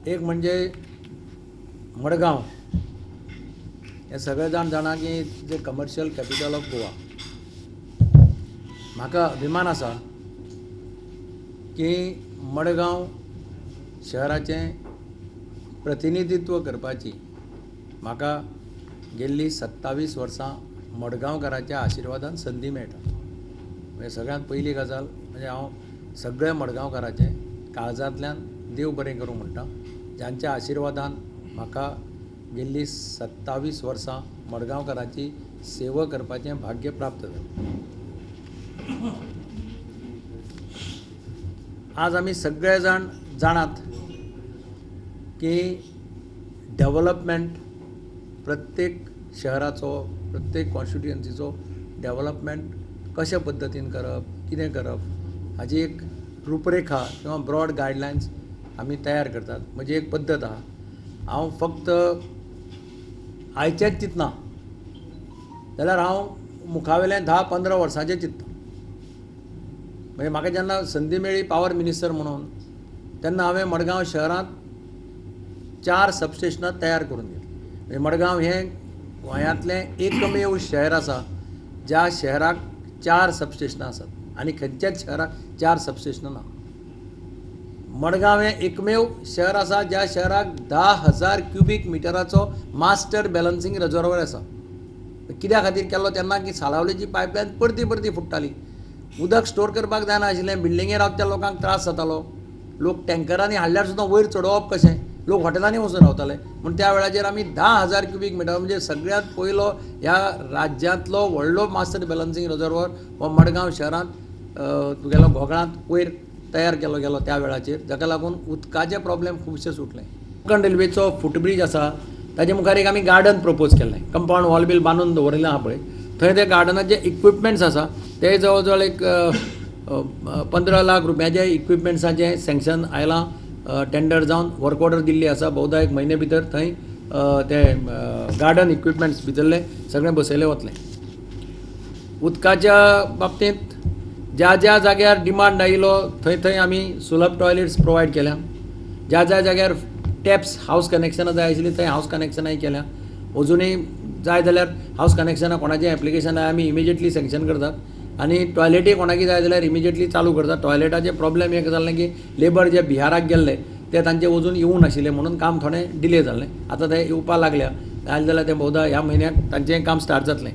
एक म्हणजे मडगांव हे सगळे जाण जाणा की जे कमर्शियल कॅपिटल ऑफ गोवा. म्हाका अभिमान आसा की मडगांव शहराचें प्रतिनिधित्व करपाची म्हाका गेल्लीं 27 वर्सां मडगांवकाराच्या आशिर्वादान संदी मेळटा. म्हणजे सगळ्यांत पयली गजाल म्हणजे हांव सगळ्या मडगांवकाराचें काळजांतल्यान देव बरें करूं म्हणटा, जांच्या आशिर्वादान म्हाका गेल्लीं 27 वर्सां मडगांवकाराची सेवा करपाचें भाग्य प्राप्त जालें. आज आमी सगळे जाण जाणात की डेवलपमेंट प्रत्येक शहराचो, प्रत्येक कॉन्स्टिट्युएन्सीचो डेवलपमेंट कशा पद्दतीन करप, कितें करप हाजी एक रूपरेखा किंवा ब्रॉड गायडलायन्स आमी तयार करतात. म्हणजे एक पद्दत आहा. हांव फक्त आयचेंच चिंतना जाल्यार हांव मुखावेलें 10-15 वर्सांचें चिंतता. म्हणजे म्हाका जेन्ना संदी मेळ्ळी पावर मिनिस्टर म्हणून तेन्ना हांवें मडगांव शहरांत 4 सबस्टेशनां तयार करून घेतलीं. म्हणजे मडगांव हें गोंयांतलें एकमेव शहर आसा ज्या शहराक 4 सबस्टेशनां आसात आनी खंयच्याच शहराक 4 सबस्टेशनां ना. मडगांव हें एकमेव शहर आसा ज्या शहराक 10,000 क्युबीक मिटराचो मास्टर बॅलन्सींग रिजर्वर आसा. कित्या खातीर केल्लो तेन्ना की साळावलेची पायपलायन परती परती फुट्टाली, उदक स्टोर करपाक जायना आशिल्लें, बिल्डिंगेर रावता त्या लोकांक त्रास जातालो, लोक टँकरांनी हाडल्यार सुद्दां वयर चडोवप कशें, लोक हॉटेलांनी वचून रावताले. म्हूण त्या वेळाचेर आमी 10,000 क्युबीक मिटर म्हणजे सगळ्यांत पयलो ह्या राज्यांतलो व्हडलो मास्टर बॅलन्सींग रिजर्वर हो मडगांव शहरांत तुगेलो घोगळांत वयर तयार केलो गेलो त्या वेळाचेर, जाका लागून उदकाचे प्रॉब्लेम खुबशे सुटले. कोंकण रेल्वेचो फुटब्रीज आसा ताजे मुखार एक आमी गार्डन प्रपोज केल्लें, कंपावंड वॉल बील बांदून दवरिल्लें आहा पळय, थंय ते गार्डनाचे इक्विपमेंट्स आसा ते जवळ जवळ एक 15 लाख रुपयाचे इक्विपमेंट्साचें सँक्शन आयलां, टेंडर जावन वर्क ऑर्डर दिल्ली आसा. बहुधा एक म्हयने भितर थंय ते गार्डन इक्विपमेंट्स भितरले सगळे बसयले वतले. उदकाच्या बाबतींत ज्या ज्या जाग्यार डिमांड आयिल्लो थंय थंय आमी सुलभ टॉयलेट्स प्रोवायड केल्या, ज्या ज्या जाग्यार टॅप्स हावस कनेक्शनां जाय आशिल्लीं थंय हावस कनेक्शनांय केल्या. अजुनूय जाय जाल्यार हावस कनेक्शनां कोणाचें एप्लिकेशन आमी इमिजिएटली सँक्शन करतात आनी टॉयलेटी कोणाकी जाय जाल्यार इमिजिएटली चालू करतात. टॉयलेटाचे प्रॉब्लेम एक जालें की लेबर जे बिहाराक गेल्ले ते तांचे अजून येवूं नाशिल्ले म्हणून काम थोडें डिले जालें. आतां ते येवपाक लागल्या, जाय जाल्यार ते बहुधा ह्या म्हयन्याक तांचें काम स्टार्ट जातलें.